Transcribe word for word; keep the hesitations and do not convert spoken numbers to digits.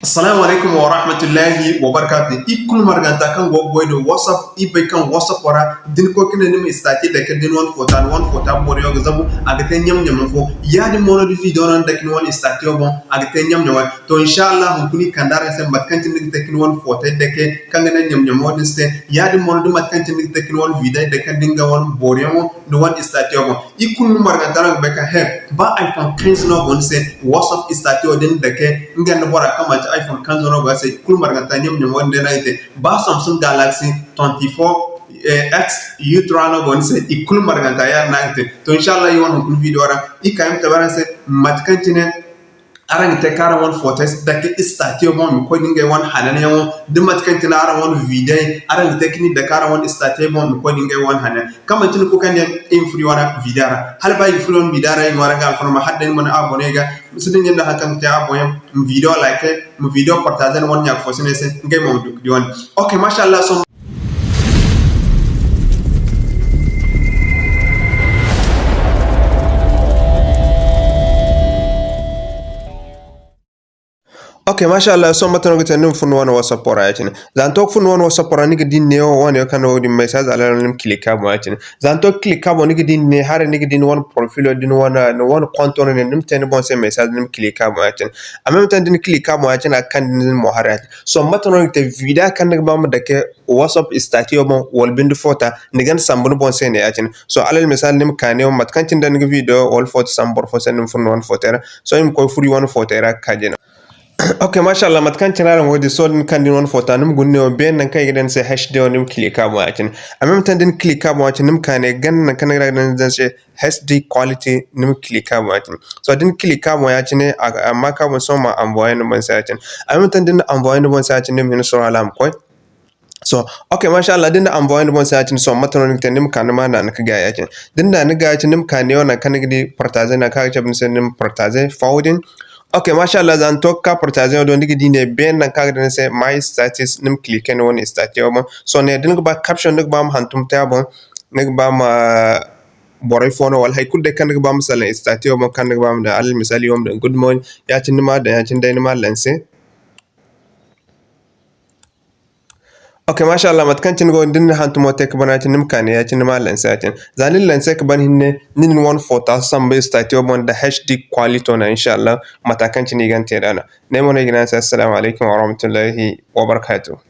Assalamu alaikum wa rahmatullahi wa barakatuh. I kulu marganta kaŋ go ga goy da WhatsApp, i bay kaŋ WhatsApp ra, da ni koy ka ne ni ma statut dake da ni wane foto, ni wane foto boro yaŋ ga zabu, a ga te ɲam-ɲamay fo. Yaadin mo no da video no ni dake ni wane statut boŋ, a ga te ɲam-ɲamay. To, insha Allah, hunkuna i kande araŋ se mate kaŋ cine ni ga te ka ni wane foto dake, kaŋ ga naŋ ɲam-ɲamo din si te. Yaadin mo no da mate kaŋ cine ni ga te ka ni wane video dake, kaŋ da ni ga wane boro yaŋo, ni wane statut boŋ. I kulu ni marganta no ga bay kaŋ, he, ba iPhone quinze no go ni se, WhatsApp statut wo da ni dake, nga nda bora kaŋ manti iPhone quinze no go a se, i kulu marganta ɲam-ɲamo din day no i te. Ba Samsung Galaxy twenty-four, eh, X Ultra no go ni se, i kulu marganta yaadin no a ga te. To, insha Allah, i wane hunkuna video ra, i ka i ma tabi araŋ se mate kaŋ cine araŋ ga te ka araŋ wane foto dake statut boŋ, i ma koy da ngey wane hananyaŋo, da mate kaŋ cine araŋ wane video, araŋ ga te ka ni dake araŋ wane statut boŋ, i ma koy da ngey wane hananyaŋ. Kaŋ manti ni kulu kaŋ yaŋ i ma furo i wane video ra. Hala ba i ga furo i wane video ra, i ŋwaaray ga alfarma, hala day ni mana abonné ga, ma si dinya nda haŋ kaŋ ga te abonné, ma video like, ma video partager ni wane ɲa fo si ne se, ngey mo ma du ka di wane. Ok, masha Allah, so Ok, masha Allah, sohõ mate no ga te ni ma furo ni wane WhatsApp ra ya-cine. Za ni to ga furo ni wane WhatsApp ra, ni ga di ni neewo wane yaŋ kaŋ no ga di message, hala ni ma cliquer a boŋ ya-cine. Za ni to ga cliquer a boŋ, ni ga di ni ne haray, ni ga di ni wane profilo, da ni wane, ni wane konto no ne, ni ma te ni boŋ se message, ni ma cliquer a boŋ ya-cine. A même temps da ni cliquer a boŋ ya-cine, a ga kande ni mo haray ya-cine. Sohõ mate no ni ga te, video kaŋ ni ga ba ma dake WhatsApp statut boŋ wala binde foto, ni ga ni sambu ni boŋ se ne ya-cine. Sohõ alal misali, ni ma ka neewo mate kaŋ cine da ni ga video wala foto sambu boro fo se, ni ma furo ni wane foto ra. Sohõ i ma koy furo i wane foto ra ka ka jina. Ok, masha Allah, mate kaŋ cine araŋ go ga di, sohõ da ni kande ni wane foto, ni ma guna neewo beene nangu kaŋ i ga daŋ ni se H D wo, ni ma cliquer a boŋ ya-cine. A même temps da ni cliquer a boŋ ya-cine, ni ma ka ne ganda nangu kaŋ ni ga daŋ ni se H D quality, ni ma cliquer a boŋ ya-cine. Sohõ da ni cliquer a boŋ ya-cine, a, a ma ka boŋ, sohõ ma envoyer ni boŋ se ya-cine. A même temps da ni na envoyer ni boŋ se ya-cine, ni ma hin suuru hala a ma koy. Sohõ, ok, masha Allah, da ni na envoyer ni boŋ se ya-cine, sohõ mate no ni ga te, ni ma ka ni ma naanu ka gaay ya-cine. Da ni naanu ka gaay ya-cine, ni ma ka neewo nangu kaŋ ni ga di partager, nangu kaŋ a ga cabe ni se ni ma partager fo din. Ok, masha Allah, za ni to ga ka partager wo do, ni ga di ne beene nangu kaŋ a ga daŋ ni se my status, ni ma cliquer ni wane statut wo boŋ. Sohõ ne da ni ga ba caption, ni ga ba ma hantum te a boŋ, ni ga ba ma borey fo no, wala hay kulu day kaŋ ni ga ba ma salaŋ statut wo boŋ, kaŋ ni ga ba ma daŋ, alal misali, wo ma daŋ good morning, ya-cine ni ma daŋ, ya-cine day ni ma lancer. Ok, masha Allah, mate kaŋ cine go, da ni na hantumo te ka ban ya-cine, ni ma ka ne ya-cine, ni ma lancer ya-cine. Za ni na lancer ka ban hinne, ni na ni wane foto sambu statut wo boŋ da H D quality no, insha Allah, mate kaŋ cine i ga ni te nd'a no. Ne mo no i ga ne a se, assalamu alaikum wa rahmatullahi wa barakatuh.